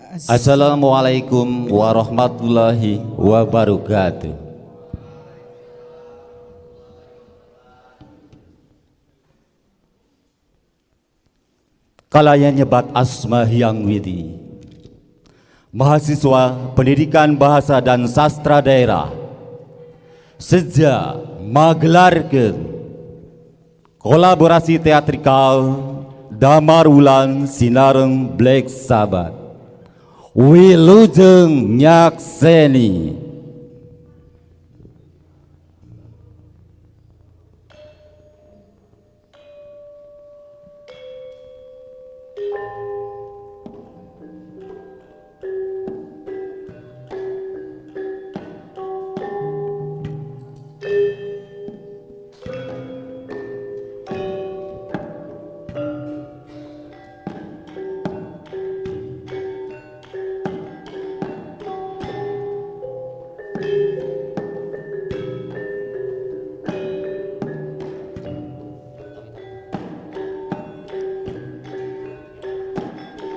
Assalamualaikum warahmatullahi wabarakatuh. Kalayan nyebat asma Hyang Widi, mahasiswa Pendidikan Bahasa dan Sastra Daerah, sejak magelarkeun kolaborasi teatrikal Damar Wulan sinareng Black Sabbath. Wilujeng nyakseni.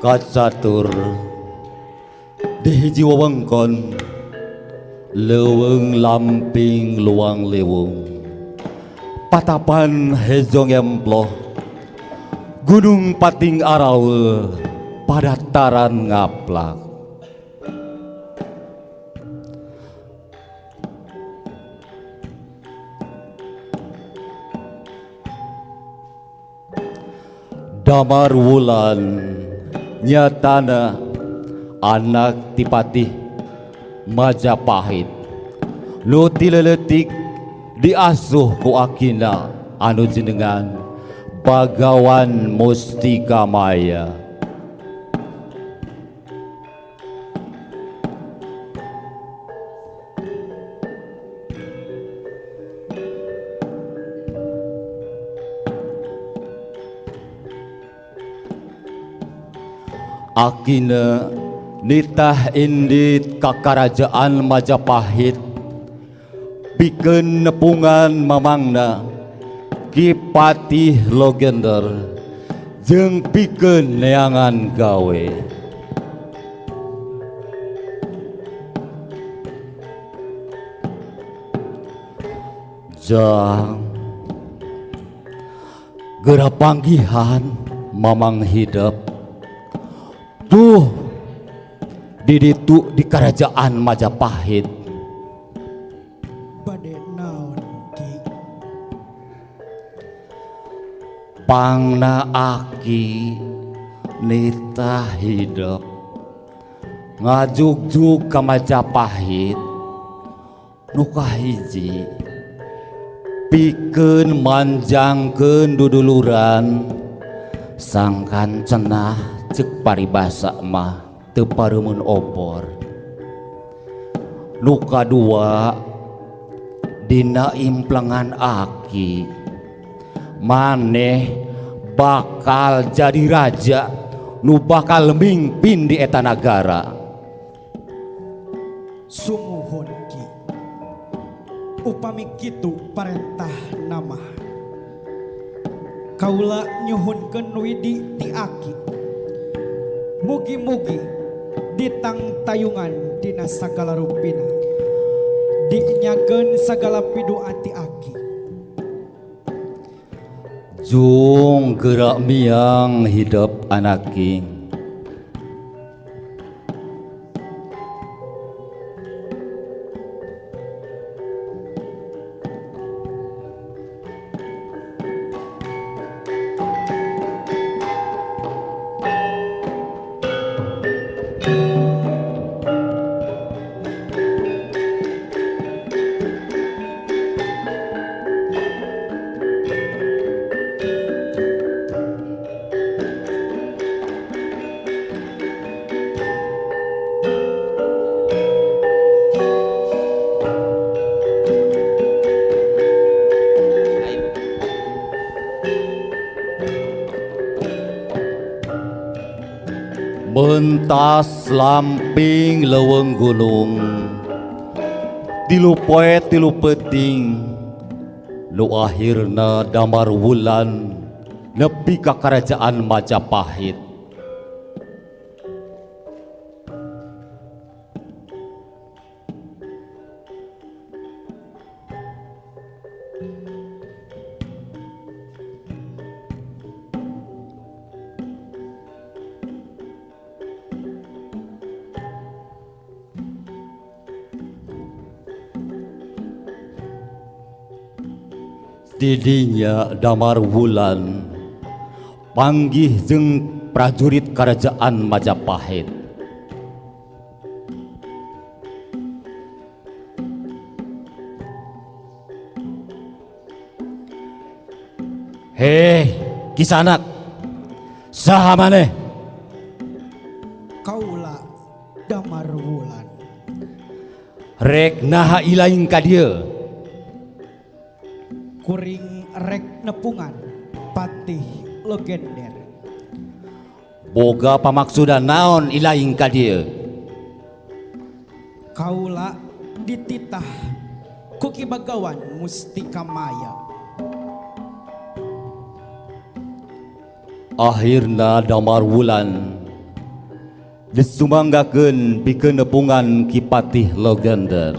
Kacatur di hiji wewengkon leuweung lamping luang lewung patapan hejo ngemploh gunung pating araul padataran ngaplak. Damar Wulan nyatana anak ti Patih Majapahit nu ti leutik diasuh ku akina anu jenengan Bagawan Mustika Maya. Akina nitah indit ka karajaan Majapahit pikeun nepungan mamangna Ki Patih Logender jeung pikeun neangan gawe. Jang geura panggihan mamang hidep tuh di ditu di kerajaan Majapahit. Bade naon, Ki? Pangna aki nitah hidep ngajugjug ka Majapahit nu kahiji pikeun manjangkeun duduluran sangkan cenah cek paribasa mah teu pareumeun opor. Nu kadua dina implengan aki maneh bakal jadi raja nu bakal mimpin di eta nagara. Sumuhun, Ki. Upami kitu parentah nama, kaula nyuhunkeun widi ti aki. Mugi-mugi ditangtayungan dina sagala rupina, dinyakeun sagala pidua ti aki. Jung gerak miang hidep anaki. Mentas lamping leuweung gunung 3 poe 3 peuting nu akhirna Damar Wulan nepi ka kerajaan Majapahit. Tidinya Damar Wulan panggih jeung prajurit kerajaan Majapahit. Hei, Kisanak, saha maneh? Kaula Damar Wulan. Rek naha ilaing ka dieu? Kuring rek nepungan Patih Logender. Boga pamaksudan naon ilaing ka dieu? Kaula dititah ku Ki Bagawan Mustika Maya. Akhirna Damar Wulan disumanggakeun pikeun nepungan Ki Patih Logender.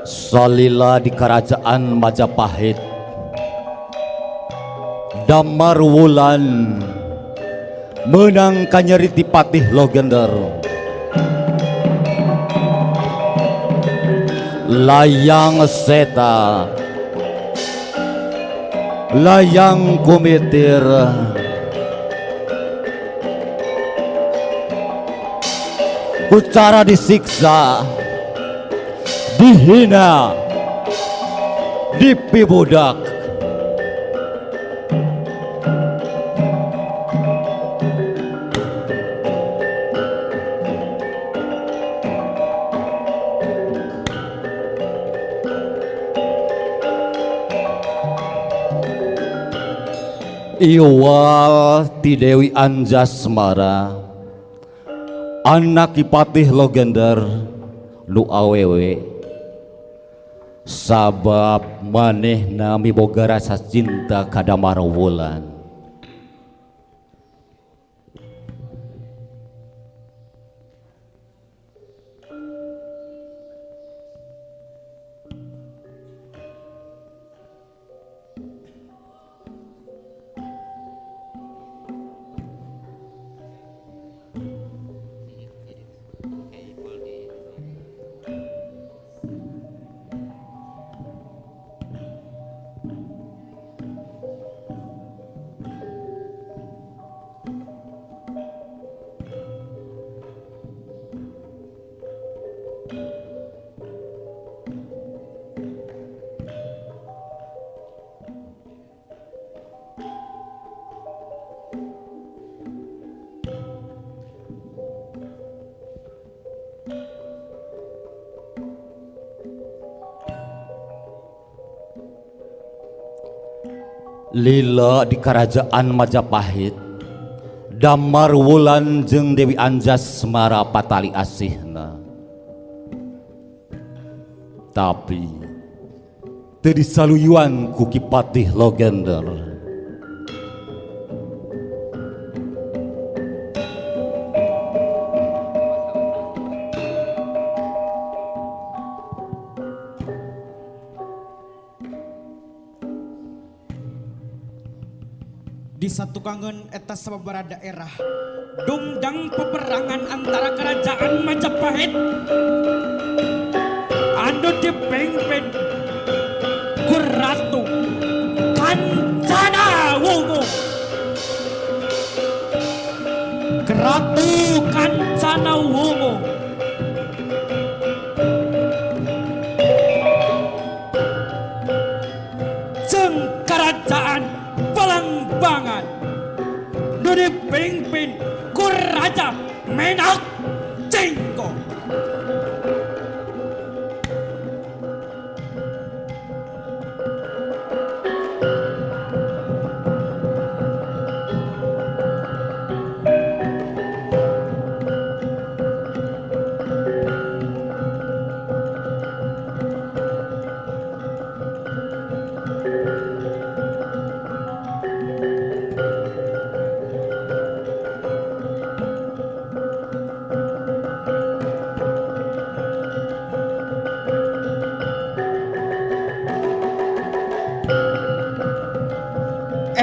Salila di kerajaan Majapahit, Damar Wulan menang kanyeri ti Patih Logender. Layang seta, layang kumitir, kucara disiksa, dihina, dipibudak. Iwal ti Dewi Anjasmara, anak Ki Patih Logender nu awewe, sabab manehna miboga rasa cinta ka Damar Wulan. Lila di kerajaan Majapahit, Damar Wulan jeung Dewi Anjasmara patali asihna. Tapi teu disaluyuan ku Ki Patih Logender. Di satukangeun eta sababaraha daerah dungdang peperangan antara kerajaan Majapahit anu dipimpin ku Ratu Kancana Wungu. Ratu Kancana Wungu jeung kerajaan Palangbangan nu dipimpin ku Raja Menak Jinggo.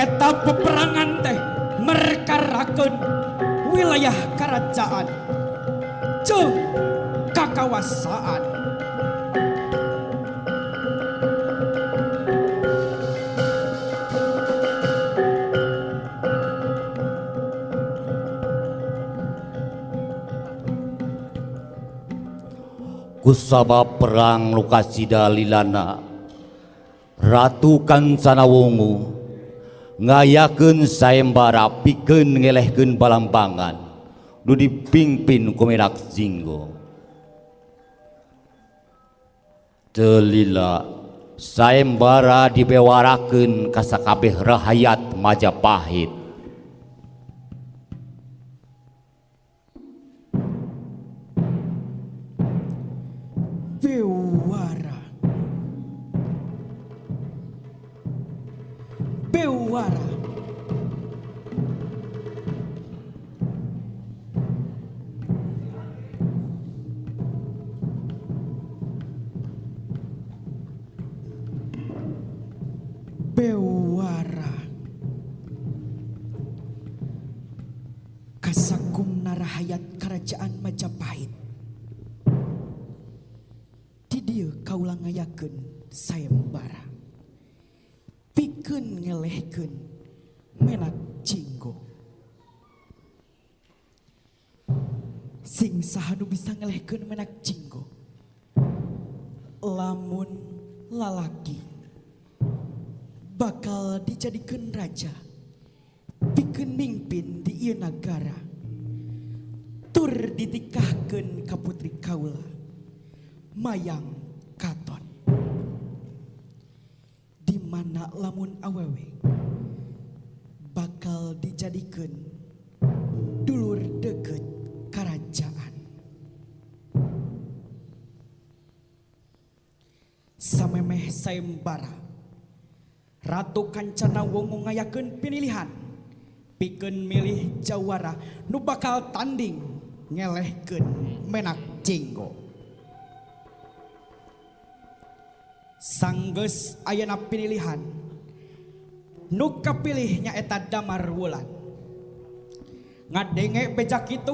Eta peperangan teh merkarakeun wilayah kerajaan jeung kakawasaan. Kusabab perang lukasida lilana Ratu Kancana Wungu ngayakeun sayembara pikeun ngelehkeun balambangan nu dipimpin ku Menak Jinggo. Teu lila sayembara dibewarakeun ka sakabeh rahayat Majapahit. Bewara. Bewara. Bewara. Kasakumna rahayat kerajaan Majapahit. Di dieu kaula ngayakeun sayembara. Pikeun ngelehkeun Menak Jinggo. Sing saha nu bisa ngelehkeun Menak Jinggo? Lamun lalaki bakal dijadikeun raja, pikeun mingpin di ieu nagara, tur ditikahkeun ka putri kaula Mayang Katon. Di mana lamun awewe bakal dijadikeun dulur deket kerajaan. Samemeh sayembara Ratu Kancana Wungu ngayakeun pinilihan pikeun milih jawara nu bakal tanding ngelehkeun Menak Jinggo. Sanggeus ayeuna pinilihan nu kapilih nyaeta Damar Wulan. Ngadenge beja kitu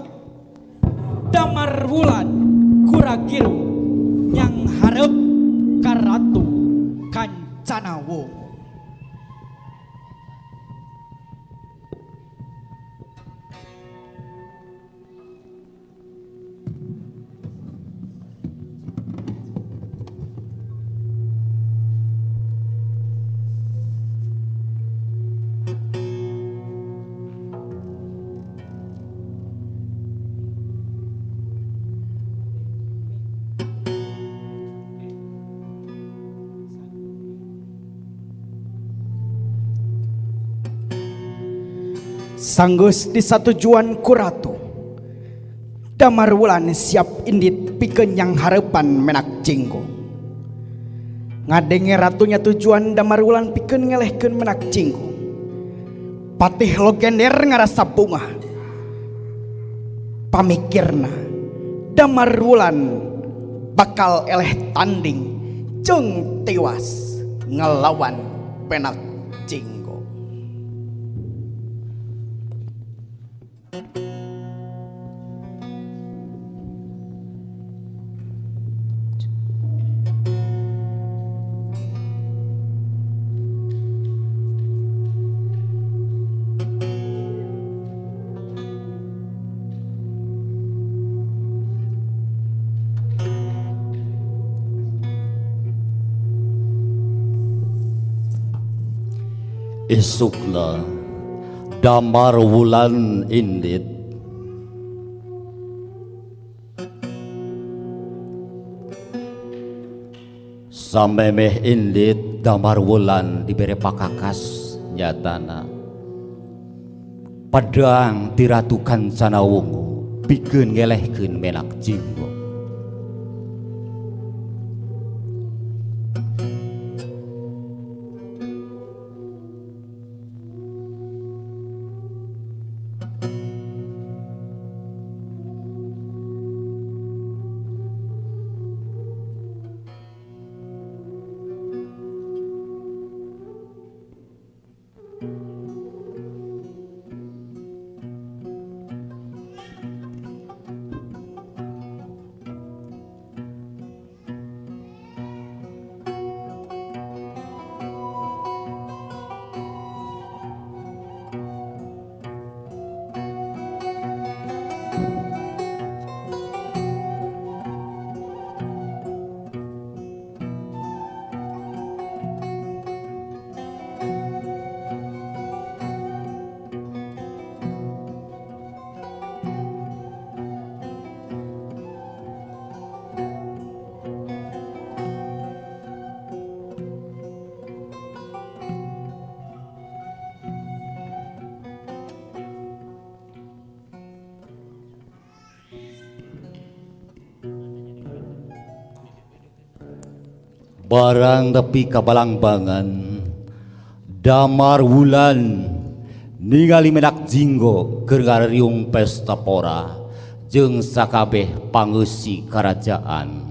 Damar Wulan kuragiru nyang hareup ka Ratu Kancana Wungu. Sanggeus disatujuan ku Ratu, Damar Wulan siap indit pikeun nyang hareupan Menak Jinggo. Ngadenge ratunya tujuan Damar Wulan pikeun ngelehkeun Menak Jinggo. Patih Logender ngarasa bungah. Pamikirna Damar Wulan bakal eleh tanding jeung tewas ngelawan Menak Jinggo. Isukna Damar Wulan indit samemeh indit Damar Wulan dibere pakakas nyatana pedang ti Ratu Kancana Wungu pikeun ngelehkeun Menak Jinggo. Barang tepi ka Balangbangan Damar Wulan ningali Menak Jinggo keur ngariung pesta pora jeung sakabeh pangeusi karajaan.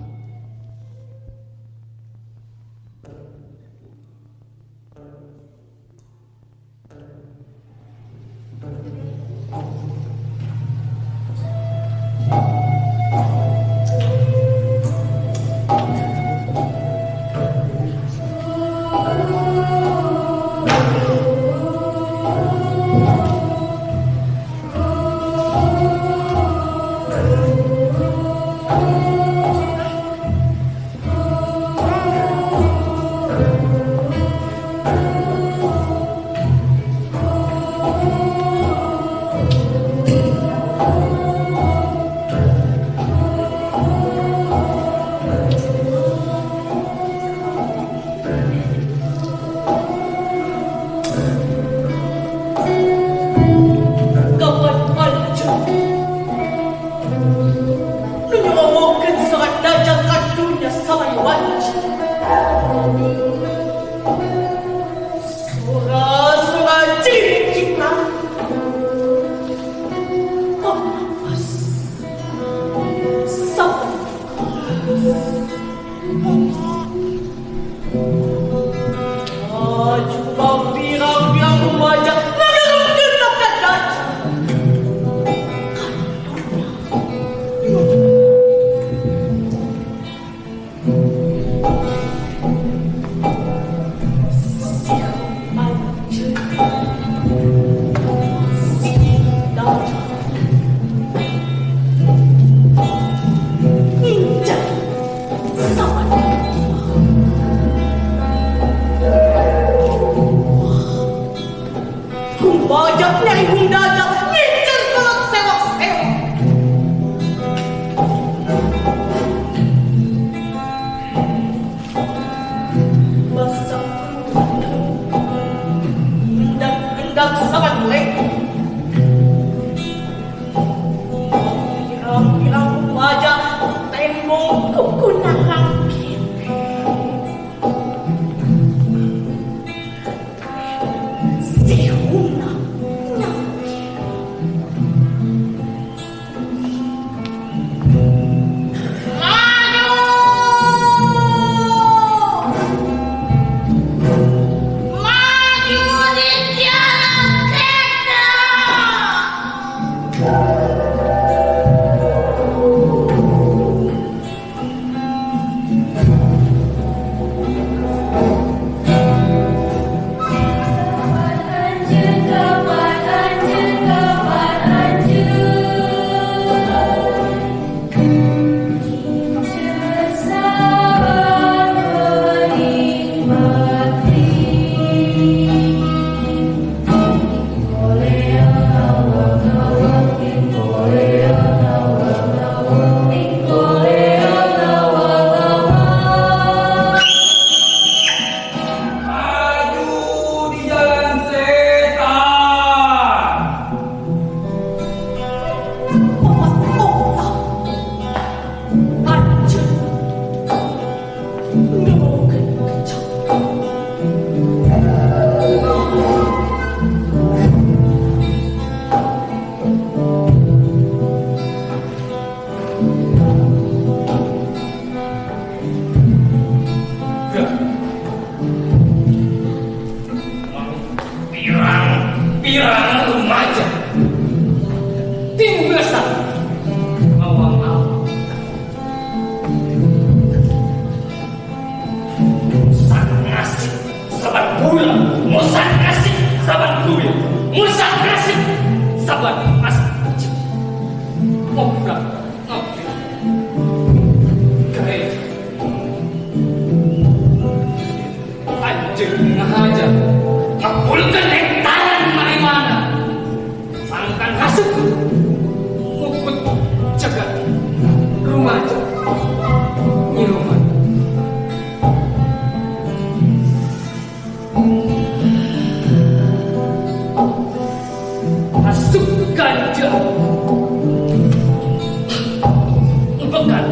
Bukan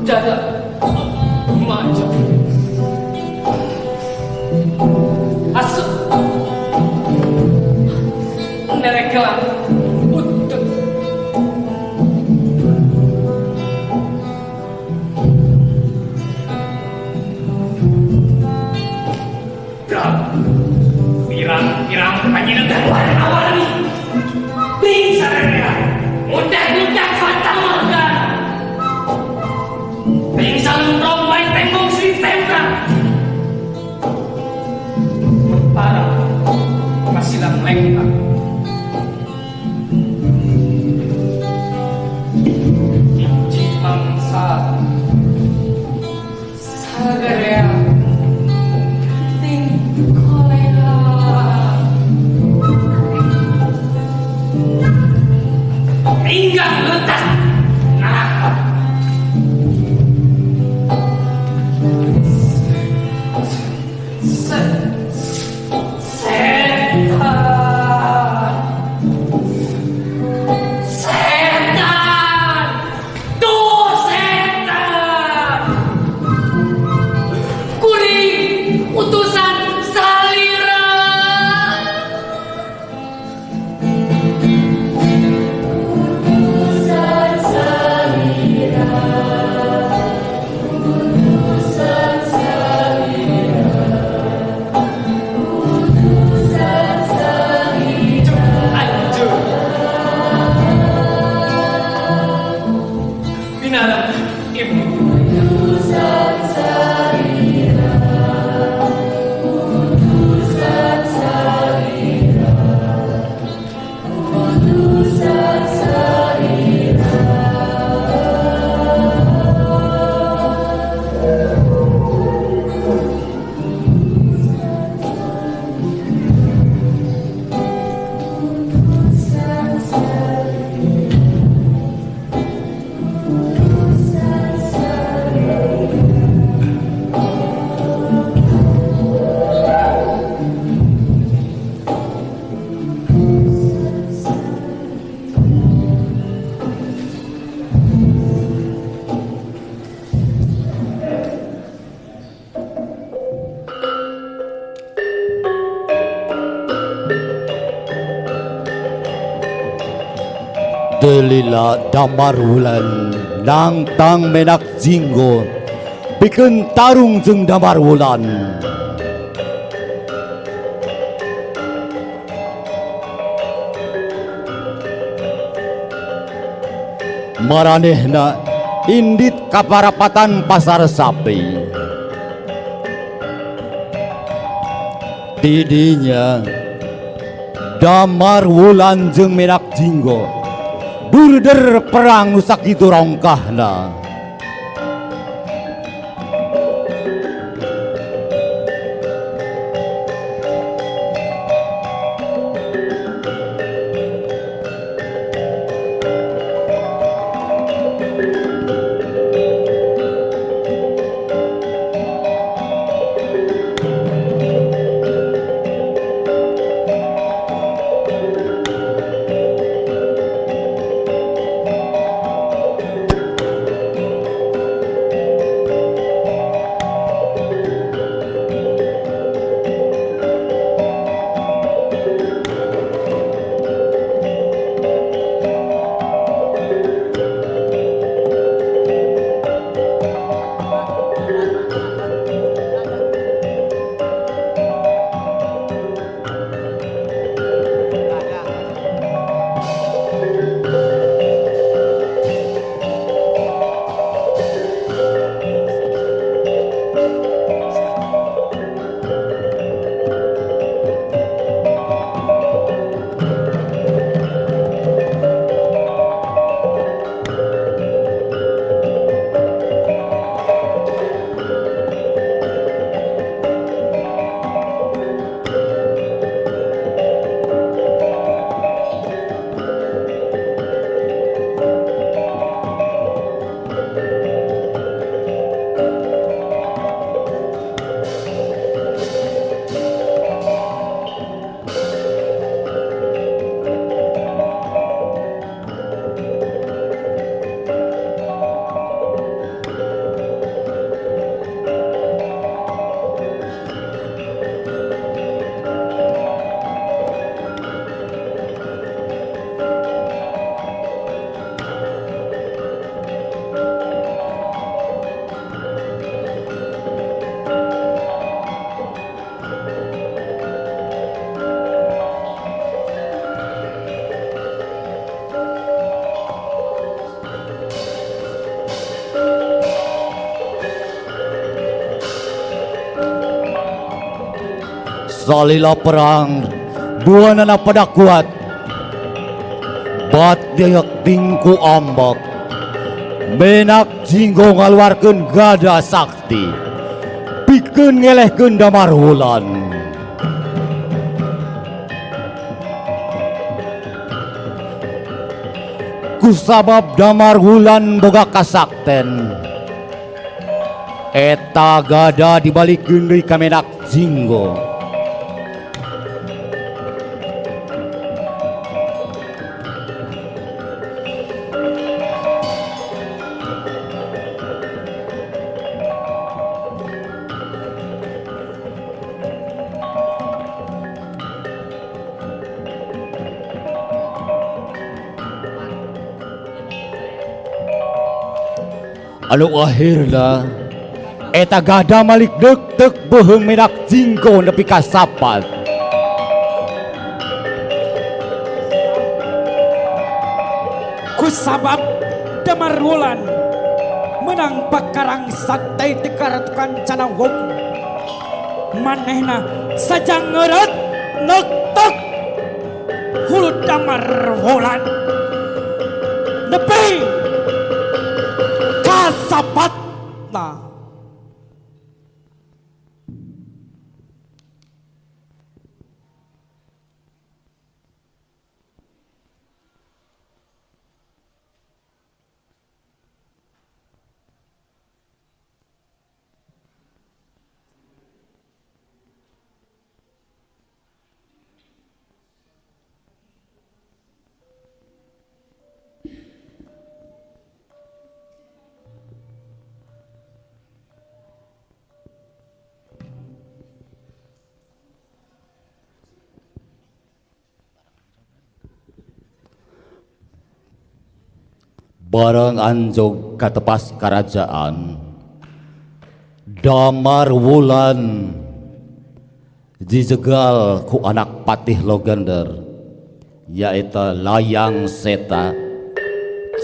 dada maju. Aing kita. Hiji mangsa sagarea ting kolera. Hingga letak neraka. Setan. Setan. Tuh setan. Kuring utusan salira. Utusan salira, utusan salira, utusan salira. Anjur. Binara ibu. Utusan salira, utusan salira, utusan salira. Utusan salira, utusan salira. Delila Damar Wulan nangtang Menak Jinggo pikeun tarung jeung Damar Wulan. Maranehna indit ka parapatan pasar sapi. Tidinya Damar Wulan jeung Menak Jinggo durder perang nu sakitu rongkahna. Salila perang Buanana pada kuat. Bat diek tingku ambek. Menak Jinggo ngaluarkeun gada sakti. Pikeun ngelehkeun Damar Wulan. Kusabab Damar Wulan boga kasakten. Eta gada dibalikeun deui ka Menak Jinggo. Anu akhirna eta gada malik dek-dek beuheung Menak Jinggo nepi ka sapat. Kusabab Damar Wulan menang pakarang santai ti Karatu Kancana Wungu. Manehna saja ngeureut nektek hulu Damar Wulan nepi kasapatna. Bareng anjog katepas kerajaan Damar Wulan dijegal ku anak Patih Logender yaeta Layang Seta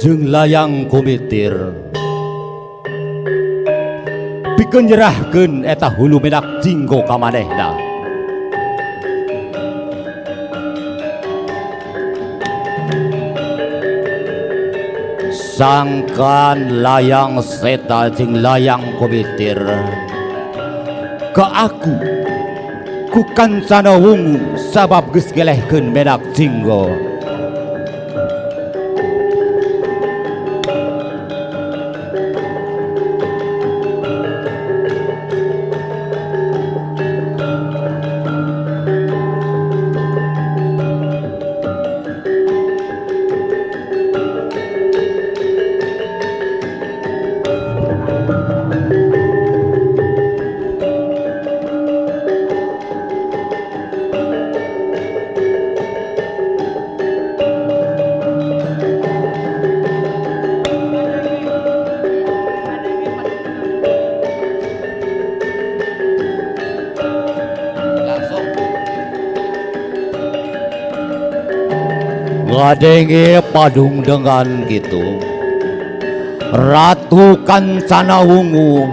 jeung Layang Kumitir pikeun nyerahkeun eta hulu Menak Jinggo ka manehna. Sangkan Layang Seta jeung Layang Kumitir ke aku ku Kancana Wungu sabab geus ngelehkeun Menak Jinggo. Ngadenge padung dengan gitu Ratu Kancana Wungu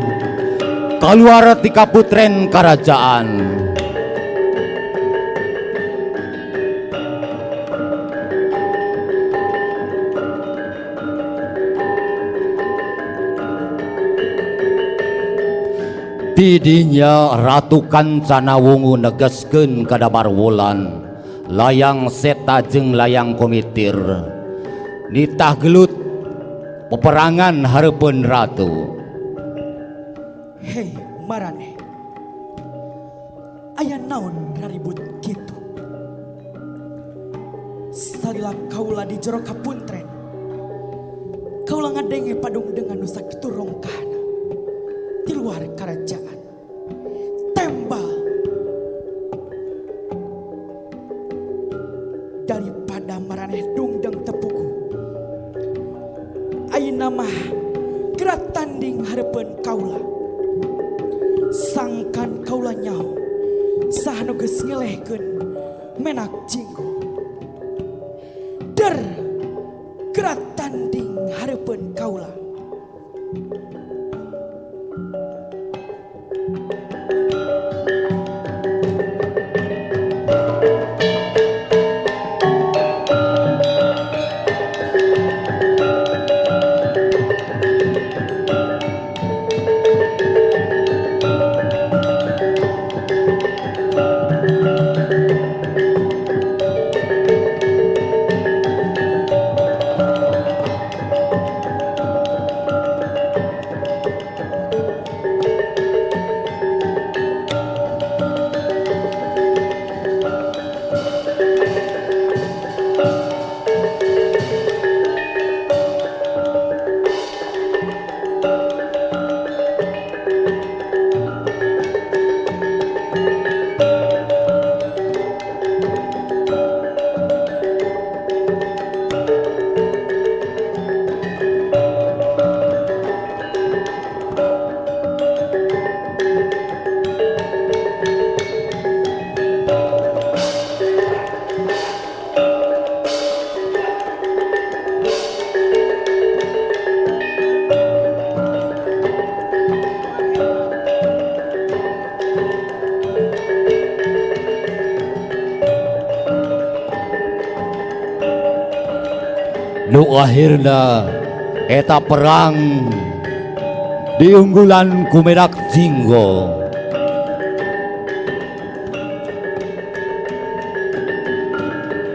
keluar ti kaputren kerajaan. Tidinya Ratu Kancana Wungu negeskeun ka Damar Wulan Layang Seta jeung Layang Kumitir nitah gelut peperangan hareupeun ratu. Hei maraneh, aya naon raribut kitu? Salila kaula di jero kapuntren, kaula ngadenge padung dengan nu sakitu rongkahna di luar kerajaan. Tembal daripada maraneh dungdeng tepuku. Ayeuna mah geura tanding hareupeun kaula. Sangkan kaula nyaho saha nu geus ngelehkeun Menak Jinggo. Der geura tanding hareupeun kaula. Nu akhirna eta perang diunggulan ku Menak Jinggo.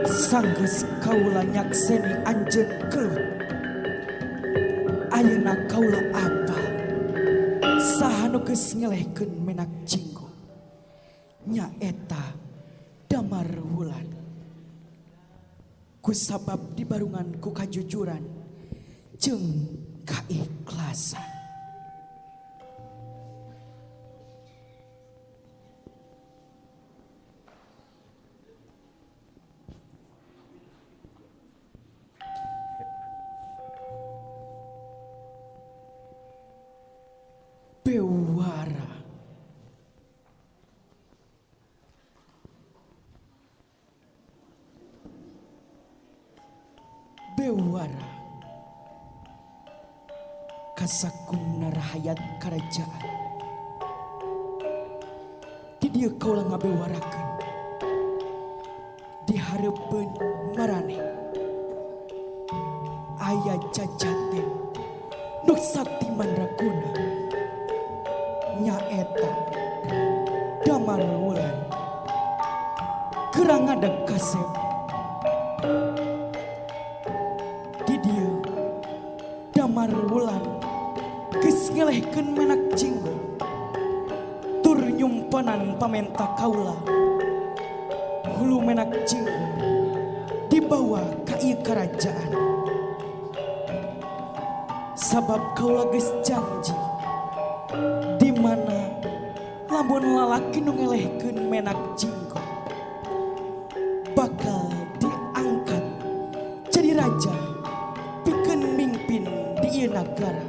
Sanggeus kaula nyakseni anjeun gelut. Ayeuna kaula apa? Saha nu geus ngelehkeun Menak Jinggo? Nyaeta Damar Wulan. Kusabab dibarungan ku kajujuran jeung kaikhlasan. Bewara. Bewara. Kasakungna rahayat kerajaan. Di dieu kaula ngabewarakeun. Di hareupeun maraneh aya jajaten nu sakti mandraguna, nyaeta Damar Wulan. Gerang ngadeg kasep. Di dieu Damar Wulan geus ngelehkeun Menak Jinggo tur nyumpanan pamenta kaula. Hulu Menak Jinggo dibawa ka ieu karajaan. Sabab kaula geus janji di mana lamun lalaki nu ngelehkeun Menak Jinggo bakal diangkat jadi raja pikeun mimpin di ieu nagara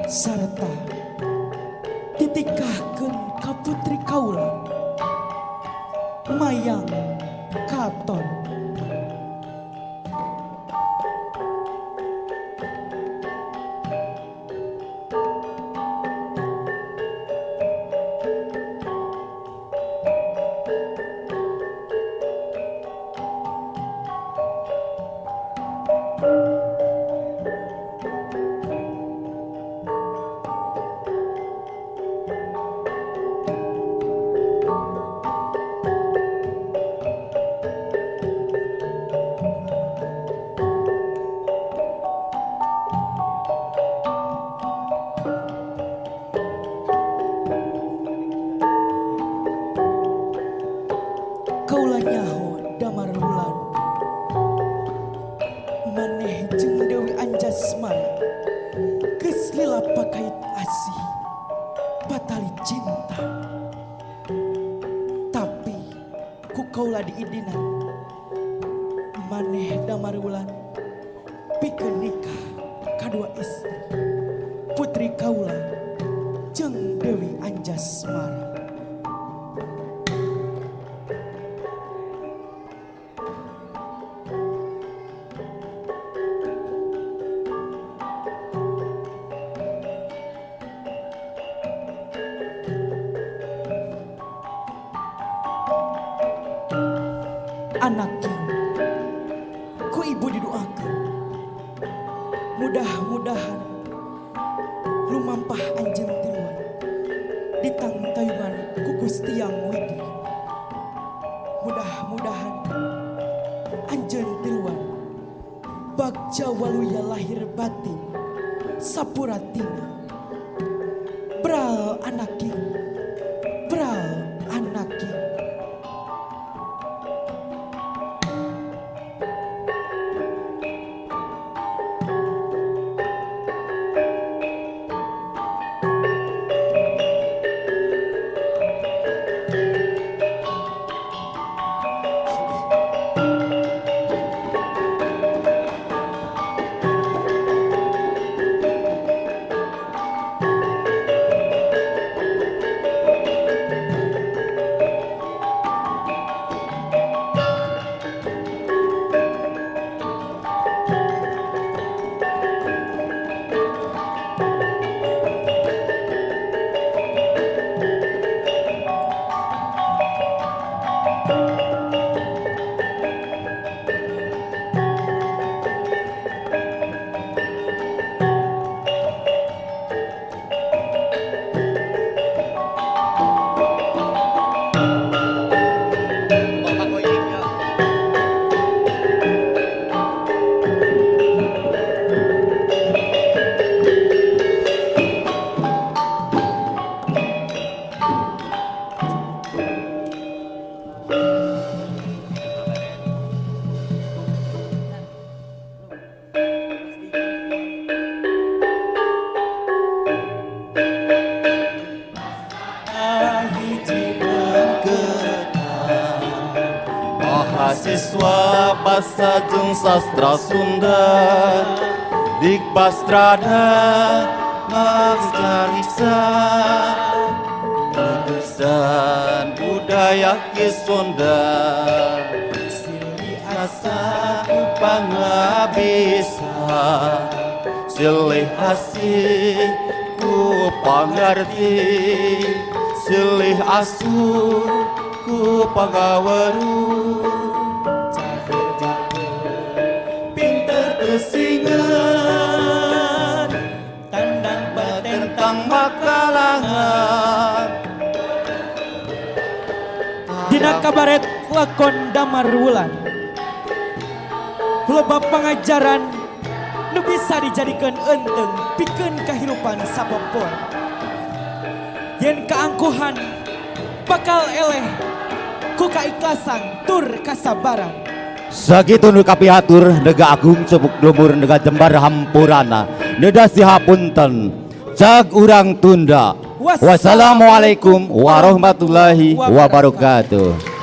sarta ditikahkeun ka putri kaula Mayang Katon. Kaula nyaho Damar Wulan, maneh jeung Dewi Anjasmara geus lila pakait asih patali cinta. Tapi ku kaula diidinan maneh Damar Wulan pikeun nikah kadua istri, putri kaula jeung Dewi Anjasmara. Anakku, ku ibu didoakan, mudah-mudahan lumampah anjeun tiluan ditangtayungan ku Gusti Yang Widi. Mudah-mudahan anjeun tiluan bagja waluya lahir batin sapuratina. Bral anaki, bral anaki. Mahasiswa basa jeung sastra Sunda, Dikbastrada ngacarisa utusan budaya Ki Sunda. Silih asah ku pangabisa, silih asih ku pangarti, silih asuh ku pangaweruh. Pinter teu singeun, tandang tentang makalangan. Dina kabaret lakon Damar Wulan loba pangajaran nu bisa dijadikan enteng pikeun kahirupan sapopoe. Yen keangkuhan bakal eleh ku kaikhlasan tur kasabaran. Sakitu nu kapihatur, nega agung cepuk lumur, nega jembar hampurana, neda sihapunten, cag urang tunda. Wassalamualaikum warahmatullahi wabarakatuh.